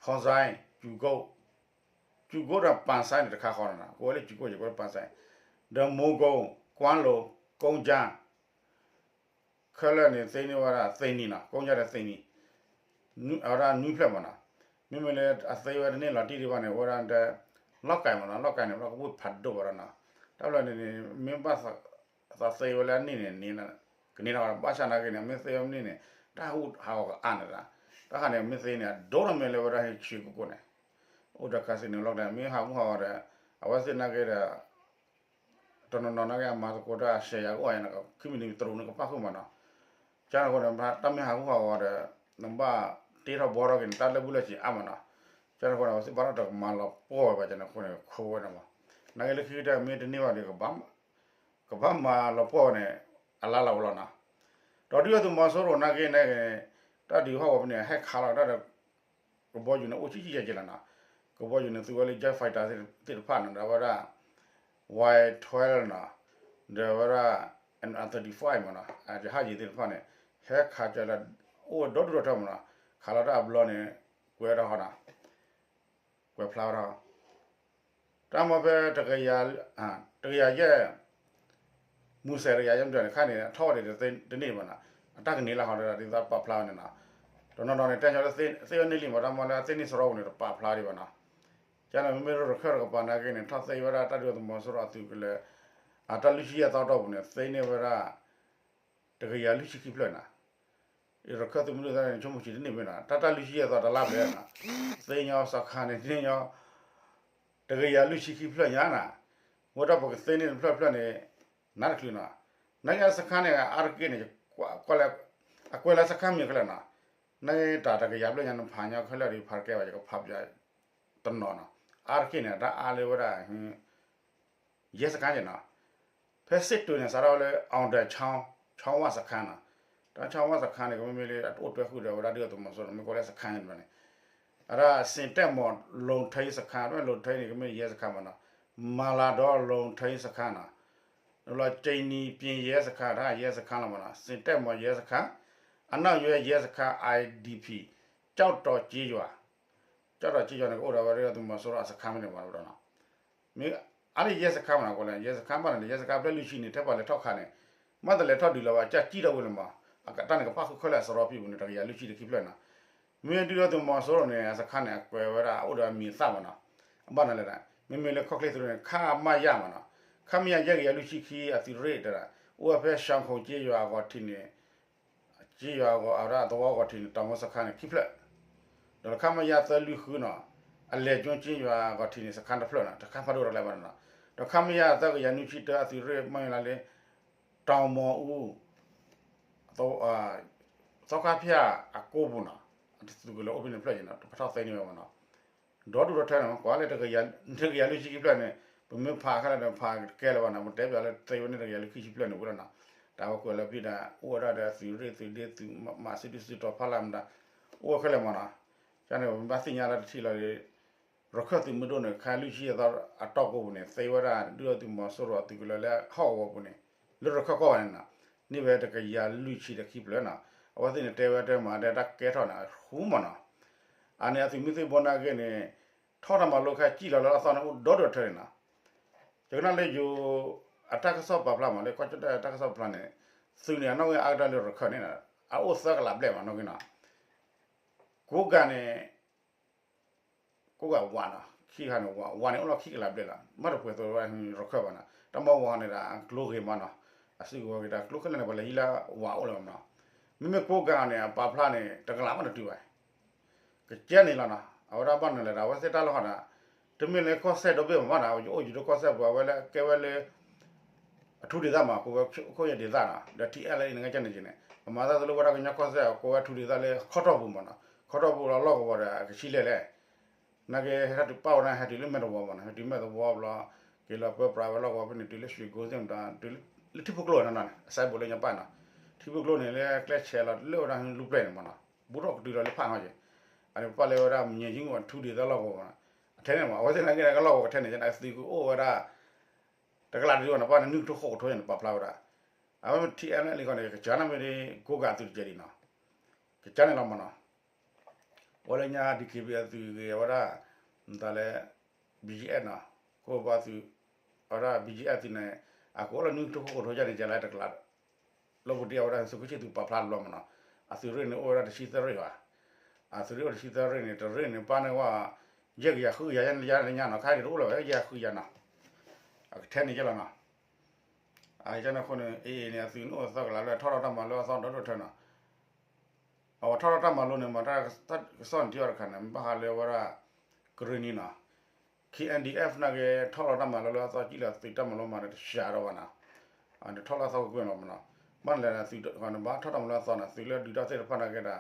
ဖီၣ်စဲၣ်, ကျူကုတ်, ကျူကုတ်ဒီးပန်ဆန်းန့ၣ်တခါဃီနီၤ, ကိးဝဲလၢကျူကုတ် ယကိးလၢပန်ဆန်း, ဒီးမိုးကုတ်, ကွမ်းလုံ, ကုန်းကြီး ခဲလၢာ်န့ၣ်သ့န့ၢ်ဝဲဒၣ်သ့နံၤနီၤ, ကုန်းကြီးဒီးသ့နံၤ, အဝဲဒၣ်နွံဖျၢၣ်မးနီၤ. မ့မ့ၢ်လၢအသ့ဝဲတန့ၢ်လီၤတံၢ်ဒံးဘၣ်န့ၣ် အဝဲဒၣ်ဒီး လီၢ်ကၤမးနီၤ, လီၢ်ကၤန့ၣ် လီၢ်ကဝ့ၢ်ဖးဒိၣ်ဘၣ်ဒီးနီၤ, တၢ်ဖျၢၣ်န့ၣ်န့ၣ် မ့ၢ်ဘၣ် သးသ့ဝဲလၢအန့ၢ်န့ၣ် ကန့ၢ်တၢ်ဘၣ်ဆၣ်နာ်က့န့ၣ် မ့ၢ်သ့ဝဲမ့ၢ်န့ၢ်န့ၣ် တၢ်ဟးဂူာ်ဟးဂီၤကအါန့ၣ်ဒီး တၢ်ဟးန့ၣ်မ့ၢ်သ့န့ၣ် အဒိၣ်ထီၣ်မ့ၢ်လၢဝဲဒၣ်ဟ့ၣ်ဆံးကိၣ်ကိၣ်န့ၣ် အိၣ်ဒီး casino လီၢ်ကၤ မ့ၢ်ဟးဂူာ်ဟးဂီၤဒီး အဝဲသ့ၣ်နာ်က့ဒီး တနီၤနီၤနာ်က့အမၤသကိးတၢ်အစဲးယၤကအိၣ်ယၤန့ၣ် ခံမံၤတမံၤတရူးန့ၣ်ကပာ်ဃုာ်မးနီၤ, ကန့ၣ်အဃိန့ၣ် တၢ်မ့ၢ်ဟးဂူာ်ဟးဂီၤဒီး နဘၣ်တ့ထီၣ်ဘှီထီၣ်က့ၤန့ၣ် တၢ်လၢာ်ဘူၣ်လၢာ်စ့ၤအါမးနီၤ, ကန့ၣ်အဃိန့ၣ် အဝဲသ့ၣ်ဘၣ်ထီၣ်တကမၤလီၤပှီၢ်ဝဲဘၣ် ကန့ၣ်အဃိန့ၣ် ခိးဝဲန့ၣ်မး, နာ်က့လၢခံကတၢၢ်မ့ၢ်တန့ၢ်ဘၣ်ဒီး ကဘၣ်မၤလီၤပှီၢ်ဝဲန့ၣ် အလါလီၤဝဲလီၤနီၤ, ဒီးဒုၣ်ဒါသုးမီၤစိရိၤနာ်က့န့ၣ် တၢ်ဒုးဟီၣ်ကဝီၤဖဲန့ၣ် ဟဲခးလီၤတၢ်ဒီး ကဘီယူၤန့ၣ် အိၣ်ဆံးဆံးယဲၢ်က့ၤလီၤနီၤ, ကဘီယူၤန့ၣ် သုးဝဲလၢ jet fighter သ့ၣ်တဖၣ်န့ၣ် ဒီးဝဲဒၣ် Y twelve နီၤ, ဒီးဝဲဒၣ် M thirty-five မးနီၤ, ရဟတ်ယာဉ်သ့ၣ်တဖၣ်န့ၣ် ဟဲခးကၢလၢ အိၣ်ဒီဒူၣ်ဒီထၢမးနီၤ, ခးလီၤတၢ်အဘျီန့ၣ် ကွဲးထီၣ်ဟီနီၤ, ကွဲးဖျါဝဲဒၣ် တၢ်မ့ၢ်ဖဲ တကယၤယဲၢ် မူစဲးတကယၤယဲၢ်မတၤန့ၣ် ခါန့ၣ် အထီၣ်ဝဲဒၣ်တန့ၢ်ဘၣ်နီၤ, အတၢ်ကန့ၢ်လၢဟီဒီး ဒ်သိးပာ်ဖျါဝဲန့ၣ်နီၤ, တနီၤနီၤန့ၣ် တဲဆီလၢသ့ဝဲန့ၢ်လံမး တၢ်မ့ၢ်လၢအသ့န့ၢ်စရီပူၤန့ၣ် တပာ်ဖျါဒံးဘၣ်နီၤ, ကန့ၣ်မ့မ့ၢ်ရခၢၣ်တကပၤနာ်က့န့ၣ် ထီၣ်သ့ဝဲဒၣ်တၢ်ဒုးသုးမီၤစိရိၤအသုးကလၢၤ အတၢ်လွံၢ်ဆံယဲၢ်သီတီၢ်ပူၤန့ၣ် သ့န့ၢ်ဝဲဒၣ် တကယၤလွံၢ်ဆံခံဖျၢၣ်နီၤ, ရခၢၣ်သုးမုၢ်ဒိၣ်သၢန့ၣ် ဆိကမိၣ်ဆံးတန့ၢ်ဘၣ်နီၤ, တၢ်တၢ်လွံၢ်ဆံယဲၢ်သီတလါဘျဲၣ်နီၤ, သ့ၣ်ညါစခါန့ၣ် သ့ၣ်ညါ တကယၤလွံၢ်ဆံခံဖျၢၣ်ညါနီၤ, ဝဲဒၣ်ပကသ့န့ၢ်တဖျၢၣ်ဖျၢၣ်န့ၣ် နးတချုးနီၤ, နကဲစခါန့ၣ် အါတက့ၢ်န့ၣ် ကွၢ်လၢ အကွဲးလၢစခါမံၤခဲလၢာ်နီၤ, နတၢ်တကယၤဖျၢၣ်ညါနဖးညါခဲလၢာ်ဒီး ဖးတကဲဘၣ် ယကဖးပျၢ် တနီၤနီၤ, အါတက့ၢ်န့ၣ် တၢ်အါလၢဝဲဒၣ် ယဲၢ်စခါန့ၣ်နီၤ, ဖဲစ့ၣ်တွဲန့ၣ် စးထီၣ်လၢ အောင်တန်ချောင်း ချောင်းဝစခါနီၤ, တၢ်ချောင်းဝစခါန့ၣ် ကမ့မ့ၢ်လၢအအိၣ်တွဲဃုာ်ဒီးဝဲဒၣ်ဒုၣ်ဒါသုးမီၤစိရိၤန့ၣ် မ့ၢ်ကီးလၢစခါန့ၣ်န့ၣ်, အဒၣ် စ့ၣ်တဲၣ်မီၢ် လုံထိန်းစခါ မ့ၢ် လုံထိန်းန့ၣ် ကမ့ၢ်ယဲၢ်စခါမနီၤ, မၤလၤဒီး လုံထိန်းစခါနီၤ, လီၤကၠ့နံၤပၠ့ၣ်ယဲၢ်စခါ တၢ်ယဲၢ်စခါလီၤမနီၤ, စ့ၣ်တဲၣ်မီၢ်ယဲၢ်စခါ, အနောက်ရွယ်ယဲစခန်း I D P ကျောက်တော်ကျေးရွာ, ကျောက်တော်ကျေးရွာန့ၣ် ကအိၣ်ဒီးဝဲဒၣ်ဒုၣ်ဒါသုးမီၤစိရိၤအစခါမ့ၢ်န့ၣ်မနီၤ, မ့ၢ်အါန့ၢ်ယဲၢ်စခါမနီၤ, ကီးလၢယဲၢ်စခါမနီၤန့ၣ် ယဲၢ်စခါဖျၢၣ်လွံၢ်ဆံန့ၣ် ထဲပှၤလဲၤထီၣ်ခးန့ၣ် မ့ၢ်တလဲၤထီၣ်ဒုးလီၤဘၣ် ကၢ်ကံၣ်ထီၣ်ဝဲလၢမနီၤ, အတၢ်န့ၣ်ကပၣ်ဃုာ်ခဲလၢာ်အစရီဖံးပူၤန့ၣ် တကယၤလွံၢ်ဆံတခံဖျၢၣ်နီၤ, မ့ၢ်ဒုၣ်ဒါသုးမီၤစိရိၤန့ၣ် အစခါန့ၣ် အကွဲးဝဲဒၣ်အိၣ်ဒီးအမံၤအသၣ်မနီၤ, အဘၣ်နီၤလဲၣ်, မ့မ့ၢ်လၢခီၣ်ချ့သုးန့ၣ် ခမရမနီၤ, ခမရယဲၢ်ကယၤလွံၢ်ဆံခံအသုးရ့ၣ်တဲဒၣ် အိၣ်ဝဲဖဲ ရှောင်ခုန်ကျေးရွာ အဂီၤထံးန့ၣ် က့ယွၤအဂီၤ အဝဲဒၣ်သဝီဂီၤထံးန့ၣ် တၢ်မီစခါန့ၣ် ခံဖျၢၣ်, ဒီးခမရ သၢလွံၢ်ဃုနီၤ, အလဲၤကၠိက့ယွၤအဂီၤထံးန့ၣ် စခါတဖျၢၣ်နီၤ, တခါဖးဒိၣ်တလဲဘၣ်နီၤ, ဒီးခမရ သၢကယၤနွံဆံတၢ အသုးရ့ၣ်မ့ၢ်လၢ တီၤမီၤအူ သီခါဖၠၣ်အကိပူၤနီၤ, သုးကလၢၤအိၣ်ဖဲန့ၣ်တဖျၢၣ်နီၤ, တဖးထီၣ်သ့န့ၢ်ဝဲမနီၤ ဒီဒူၣ်ဒီထၢန့ၣ် ကွၢ်လၢတကယၤလွံၢ်ဆံခံဖျၢၣ်န့ၣ် ပမ့ၢ်ဖးခဲလၢာ်ဒီးဖးတကဲလၢၤဘၣ်နီၤ, ပတဲပၠးလၢသ့ဝဲန့ၣ်တကယၤလွံၢ်ဆံခံဖျၢၣ်န့ၣ်ဝဲလီၤနီၤ, တၢ်ဝဲကွဲးလၢဖံးဒၣ် အိၣ်ဝဲဒၣ်ဒီးသုးရ့ၣ်သုးဒ့သုးမၤစုဒုစုတီၤဖးလၢ်မတၤ အိၣ်ဝဲခဲလၢာ်မနီၤ, ကန့ၣ်ပမ့ၢ်ဘၣ်သ့ၣ်ညါလၢတထံၣ်လီၤဒီး ရခၢၣ်သုးမုၢ်ဒိၣ်န့ၣ် ခါလွံၢ်ဆံအသီအတီၢ်ကိပူၤန့ၣ် သ့ဝဲဒၣ်ဒုၣ်ဒါသုးမီၤစိရိၤအသုးကလၢၤလၢဟီၣ်ကဝီၤပူၤန့ၣ် လၢရခၢၣ်ကီၢ်ဘၣ်န့ၣ်နီၤ, န့ၢ်ဝဲတကယၤလွံၢ်ဆံတခံဖျၢၣ်နီၤ, အဝဲသ့ၣ်န့ၣ်တဲဝဲတဲမၤဒဲတၢ်ကဲထီၣ်န့ၣ် အဃူမနီၤ, အန့ၣ်အသုးမုၢ်သံၣ်ဘိနာ်က့န့ၣ် ထီၣ်တၢ်မၤလိခဲကံၣ်လီၤလၢအသီန့ၣ်အိၣ်ဒီဒူၣ်ဒီထၢန့ၣ်နီၤ, ယကနၣ်လၢယိၤ အတၢ်ကစီၣ်ပာ်ဖျါမးလၢကီၢ်ကၠီၣ်တဲၣ်တၢ်ကစီၣ်ပာ်ဖျါန့ၣ်, သုးန့ၣ်အနီၣ်ဂံၢ်အါကတၢၢ်လၢရခၢၣ်န့ၣ် အအိၣ်သၢကလးဘျဲၣ်မးနီၣ်ဂံၢ်နီၤ, ကိးဂၤန့ၣ် ကိးဂၤဝးနီၤ, ခံဂၤန့ၣ်ဝး ဝးန့ၣ်အိၣ်လီၤခံကလးဘျဲၣ်လီၤ, မ့ၢ်တပှဲၤသိးဝဲရခၢၣ်ဘၣ်နီၤ, တၢ်မ့ၢ်ဝးန့ၣ်ဒီးကျိဂ့ၤမးနီၤ, အစုကဝဲၤဂ့ၤတၢ်ကျိခဲလၢာ်န့ၣ် ပှၤလဲၤဟံးလၢဝးအိၣ်လၢၤမးနီၤ, မ့မ့ၢ်ကိးဂၤန့ၣ် အပာ်ဖျါန့ၣ် တကလးမးတတုၤဘၣ် ကကဲန့ၣ်လီၤနီၤ, အဝဲဒၣ်ဘၣ်နုၤလဲၣ်ဒီး အဝဲသ့ၣ်တၢ်လီၢ်ဟီဒီး တမ့ၢ်လၢကီၢ်စဲၣ်ဒီဘ့ၣ်မးနီၤ, ယအိၣ်ယူၤဒိၣ်ကီၢ်စဲၣ်ပူၤ အဝဲလၢကဲဝဲလၢ အထူဒေသမး ကိးဝဲခိၣ်ယဲၢ်ဒေသနီၤ, ဒီး ထံအဲလ်အ့ န့ၣ်ကဲန့ၣ်က့န့ၣ် ပမၤသးသိးလၢဝဲဒၣ်ကညီကီၢ်စဲၣ် ကိးဝဲထူဒေသလၢခီၣ်ထီၣ်ပူၤမးနီၤ, ခီၣ်ထီၣ်ပူၤလီၤလီၢ်ကဝီၤဒီးအကဆံလဲၣ်လဲၣ် နာ်က့ဟဲတုၤပာ်ဝဲဒၣ်ဟဲတုၤလၢမဲာ်သဝီမးနီၤ, ဟဲတုၤမဲာ်သဝီဘျီ က့ၤလီၤပၢပြးဝဲလီၢ်ကဝီၤဖဲန့ၣ် တုၤလၢရွှေကုန်းသ့ၣ်မတၤ တုၤလၢထံဖိကျိန့ၣ်နီၤ, အစဲဘူးလၢညါပၢ်နီၤ, ထံဖိကျိန့ၣ်လၢကျဲဆဲးလီၤ လၢဝဲဒၣ်လူပျဲၢ်န့ၣ်မးနီၤ, ဘူးထီၣ်ကတုၤလီၤလၢဖးနီၤက့, အန့ၣ်ပာ်လၢဝဲဒၣ်မညဲယုၢ်အထူဒေသလီၢ်ကဝီၤမးနီၤ, အထဲန့ၣ်မး အဝဲသ့ၣ်နာ်က့ကလီၢ်ကဝီၤကထဲန့ၣ် ကနသုးကအိၣ်ဝဲဒၣ် တကလးတဒုဘၣ်နီၤ, ပာ်န့ၣ်နုၢ်ကထိဃိးကထိန့ၣ် ပာ်ဖျါဝဲဒၣ်, အဝဲမ့ၢ် ထံအဲလ်အ့ လံခီန့ၣ် ကစၢ်န့ၣ်မ့ၢ်ဒ်ကိးဂၤအသုးတကဲဒံးနီၤ, ကစၢ်န့ၣ်လီၤမးနီၤ, အဝဲလၢညါ ဒီက့ဘံၣ် အသုးဂ့ၤဝဲဒၣ် မတၤလဲၣ် ဘီကၠံအ့ၣ်နီၤ, ကအိၣ်ဘၣ်သုး အဝဲဒၣ် ဘီကၠံအ့ၣ် သုးန့ၣ် အကအိၣ်လၢနုၢ်ကထိဃိးကထိယါန့ၣ် ကလဲၤတကလး လီၤပူၤတ့ၢ်အဝဲဒၣ်သုးခိၣ်ဆံၣ်သူးပာ်ဖျါလီၤမးနီၤ, အသုးရ့ၣ်န့ၣ်အိၣ်ဝဲဒၣ်တဆံသၢရ့ၣ်ဘၣ်, အသုးရ့ၣ်အိၣ်တဆံသၢရ့ၣ်န့ၣ် တရ့ၣ်န့ၣ်ပာ်န့ၢ်ဝဲ ယဲၢ်ကယၤဃုကယၤယါန့ၣ်ညါနီၤ, ခါဒ်တအိၣ်လၢၤဝဲ ယဲၢ်ကယၤဃုကယၤနီၤ, အကထဲန့ၣ်ကဲလီၤနီၤ, အကန့ၣ်အဃိန့ၣ် အ့ၣ်အ့ၣ်န့ၣ် အသုးန့ၣ်အိၣ်သၢကလးလၢထီၣ်ထီၣ်တၢ်မၤလိအသီဒီဒူၣ်ထၢနီၤ, အဝဲထီၣ်ထီၣ်တၢ်မၤလိန့ၣ် မ့ၢ်တၢ်ကစီၣ်န့ၣ်ထံအီၤတခါန့ၣ် ဘၣ်ဃးလၢဝဲဒၣ် ကရ့ၣ်နံၤနီၤ, ခ့ၣ်အဲၣ်ဒ်အ့ၣ်အ့ဖ် နာ်က့ ထီၣ်လီၤတၢ်မၤလိလၢအသီကံၣ်လီၤသုးတၢ်မၤလိမၤဒီးတစှၤဒီးဘၣ်နီၤ, ထီၣ်လီၤသီကွ့ၢ်ကွ့ၢ်လီၤမးနီၤ, ဘၣ်နလဲၣ်သုးတခီန့ၣ် ဘၣ်ထီၣ်တၢ်မၤလိအသီနီၤ, သုးလၢဒုးတၢ်သ့ၣ်တဖၣ်နာ်က့ဒီး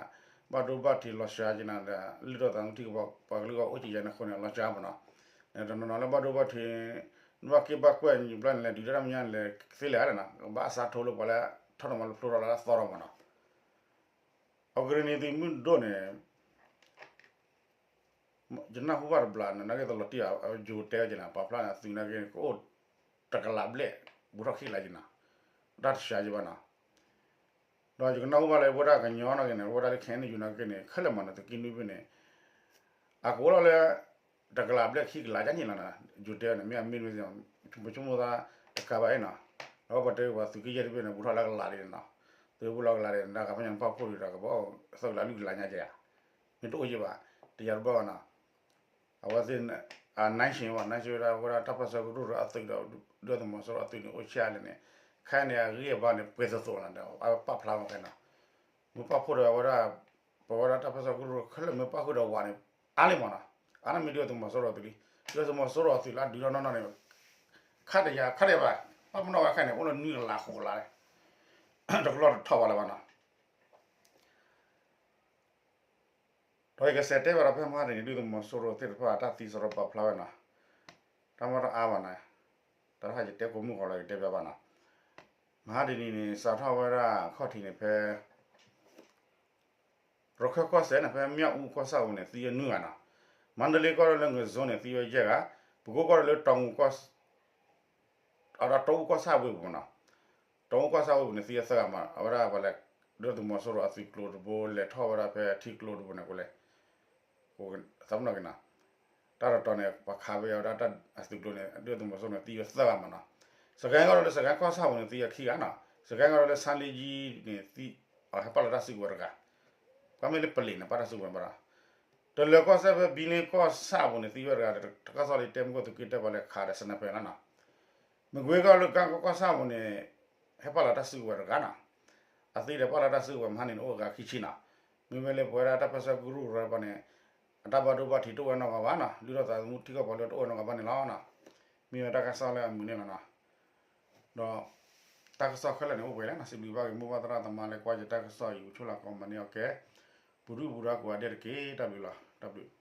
ဘၣ်ဒိဘၣ်ထံးလီၤစှၤက့ၤနၤဒီး လုၢ်ထီၣ်သးသမူထံကပၤ ပှၤကလုာ်ဂီၢ်အိၣ်က့ၤယါန့ၣ်အဃိန့ၣ် လီၤစှၤမးနီၤ, တနီၤနီၤလၢဘၣ်ဒိဘၣ်ထံး ဘၣ်က့ဘၣ်ကွဲၢ်န့ၣ်ဘျီန့ၣ်လဲၣ် ဒုးတၢ်တၢ်မညါန့ၣ်လဲၣ် သ့လဲၣ်နီၤ, ဘၣ်အစးထိလၢပှၤလၢ ထီၣ်တၢ်မၤလိဖျိထီၣ်လၢအသီဒီးမးနီၤ, အကရ့ၣ်နံၤသုးမုၢ်ဒိၣ်န့ၣ် ယနၢ်ဟူဘၣ်တဘျီန့ၣ် နာ်က့တလီၤတံၢ်ဘၣ် ယိၤတဲဝဲက့ၤနီၤ ပာ်ဖျါန့ၣ် အသုးနာ်က့န့ၣ် ကအိၣ်တကလးဘျဲၣ် ဘူးထီၣ်ခံကလးက့ၤနီၤ, တၢ်တစှၤက့ၤဘၣ်နီၤ, ဒီးယကနၢ်ဟူဘၣ်လၢဝဲဒၣ်ကညီနာ်က့န့ၣ် ဝဲဒၣ်လၢခဲအံၤန့ၣ် ယိၤနာ်က့န့ၣ် ခဲလၢာ်မးန့ၣ် သုးက့နွံဘ့ၣ်န့ၣ် အကအိၣ်လီၤလၢ တကလးဘျဲၣ်ခံကလးကန့ၣ်လီၤနီၤ, ယိၤတဲဝဲန့ၣ် မ့ၢ်အမ့ၢ်မ့ၢ် ပဆိကမိၣ်သး တကးဘၣ်အံၤနီၤ, ဒီးပှၤတဲပှၤသုးက့ယဲၢ်တဘ့ၣ်န့ၣ် ဘူးထီၣ်လၢကလးဒ်န့ၣ်နီၤ, သုးဘူးလီၤကလးဒ်န့ၣ် တၢ်ကဖၣ်ညါန့ၣ် ပာ်ဖှိၣ်ဒံးဒီး ကဘၣ်သၢကလးလွံၢ်ကလးညါကဲဧါ, မ့ၢ်တအိၣ်ယဲၢ်ဘၣ် တယၤတဘၣ်ဘၣ်နီၤ, အဝဲသ့ၣ် နၢ်ဆ့ၣ်ဝဲ နၢ်ဆ့ၣ်ဝဲဒၣ် ဝဲဒၣ်တၢ်ပၢၢ်ဆၢကရူၢ်ဒီးအသုးဒီး ဒုၣ်ဒါသုးမီၤစိရိၤအသုးန့ၣ် အိၣ်ဆံးအါလဲၣ်န့ၣ်, ခဲအံၤန့ၣ် အဂံၢ်အဘါန့ၣ် ပှဲၤသိးသိးနီၤဒီး အပာ်ဖျါမးခဲနီၤ, မ့ၢ်ပာ်ဖှိၣ်ဒီးဝဲဒၣ် ပဝဲဒၣ်တၢ်ပၢဆှၢကရူၢ်ခဲလၢာ်မ့ၢ်ပာ်ဃုာ်ဒီးဝၤန့ၣ် အါလံမးနီၤ, အါန့ၣ်မ့ၢ်ဒုၣ်ဒါသုးမီၤစိရိၤအသုးလံ, ဒုၣ်ဒါသုးမီၤစိရိၤအသုးလၢအဒုးထီၣ်နီၢ်နီၢ်န့ၣ် ခးတယၤ ခးတယၤဘၣ်, ပာ်ပနီၣ်ဝဲခဲန့ၣ် အိၣ်လၢနွံကလးဃိးကလးလဲၣ်, တကလီၢ်တထီၣ်ဘၣ်လၢၤဘၣ်နီၤ. ဒီးယကစးတဲဘၣ်ဒီးဖဲမဟါတနံၤ ဒုၣ်ဒါသုးမီၤစိရိၤသ့ၣ်တဖၣ်တၢ်သံစရီပာ်ဖျါဝဲနီၤ, တၢ်မ့ၢ်တအါဘၣ်နီၤ, တၢ်တဟါယတဲကိးမုၢ်ဂီၤလီၤ ယတဲဘၣ်ဘၣ်နီၤ, မဟါတနံၤန့ၣ် စးထီၣ်ဝဲဒၣ်ခီၣ်ထံးန့ၣ်ဖဲ ရခၢၣ်ကီၢ်စဲၣ်န့ၣ် ဖဲမၠၣ်အူကီၢ်ဆၣ်ပူၤန့ၣ် သံဝဲနွံဂၤနီၤ, မါဒလ့ကီၢ်ဒိၣ်လၢငဇိန့ၣ် သံဝဲယဲၢ်ဂၤ, ပကိကီၢ်ဒိၣ်လၢတီမူကီၢ် အဒီးတီအူကီၢ်ဆၣ်ဝ့ၢ်ပူၤနီၤ, တီအူကီၢ်ဆၣ်ဝ့ၢ်ပူၤန့ၣ် သံဝဲသၢဂၤမး, အဝဲဒၣ်ပှၤလဲၤ ဒုၣ်ဒါသုးမီၤစိရိၤအသုးကျိၤတဘိ လဲၤထီၣ်ဝဲဒၣ်ဖဲထံကျိတဘိန့ၣ် ကိးလဲၣ် သးပနီၣ်က့ၤနီၤ, တၢ်တတီၤန့ၣ် ပှၤခးဝဲအဝဲဒၣ်အသုးကျိၤန့ၣ် ဒုၣ်ဒါသုးမီၤစိရိၤန့ၣ် သံဝဲသၢဂၤမးနီၤ, စကဲကီၢ်ဒိၣ်လၢစကဲကီၢ်ဆၣ်ပူၤန့ၣ် သံဝဲခံဂၤနီၤ, စကဲကီၢ်ဒိၣ်လၢဆါလ့ကၠံန့ၣ် သံ အဟဲပာ်လီၤတၢ်စုကဝဲၤတဂၤ, ပှၤမ့ၢ်လၢပလံၤန့ၣ် ပာ်တၢ်စုကဝဲၤဘၣ်ဒီး တလၢၤကီၢ်စဲၣ်ဖဲဘံန့ၢ်ကီၢ်ဆၣ်ပူၤန့ၣ် သံဝဲတဂၤ, တကီၢ်စီၣ်လံတဲမုၢ်ခိၣ်သုးက့တၢၢ်ပှၤလဲၤခးဒီး sniper နီၤနီၤ, မ့ၢ်ကွ့ကီၢ်လၢကါကီၢ်ဆၣ်ပူၤန့ၣ် ဟဲပာ်လီၤတၢ်စုကဝဲၤတဂၤနီၤ, အသံဒီးပာ်လီၤတၢ်စုကဝဲၤမဟါန့ၣ် အိၣ်အဂၤခံဆံနီၤ, မ့မ့ၢ်လၢပဝဲဒၣ်တၢ်ပၢဆှၢကရူၢ်ရၢပှၤန့ၣ် အတၢ်ဘၣ်ဒိဘၣ်ထံးတအိၣ်ဝဲနီတဂၤဘၣ်နီၤ, လုၢ်ထီၣ်သးသမူထံကီၢ်ပှၤလၢတအိၣ်ဝဲနီတဂၤဘၣ်န့ၣ်လီၤနီၤ, မ့ၢ်ဝဲတၢ်ကစီၣ်လၢအမုာ်န့ၣ်လီၤနီၤ, ဒီး တၢ်ကစီၣ်ခဲလၢာ်န့ၣ်အိၣ်ပှဲၤလံနီၤ, စံးဘျုးဘၣ်က့ၤမိၢ်ပၢ်သရၣ်သမါလၢကွၢ်ယတၢ်ကစီၣ်အံၤ ဝံၤဆိၣ်လၢကိးမၤန့ၢ်အီၤကဲ, ပူၤဒုၣ်ပူၤဒါကိးဂၤဒဲးတက့ၢ်, တၢ်ဘျုးလီၤ, တၢ်ဘျုး.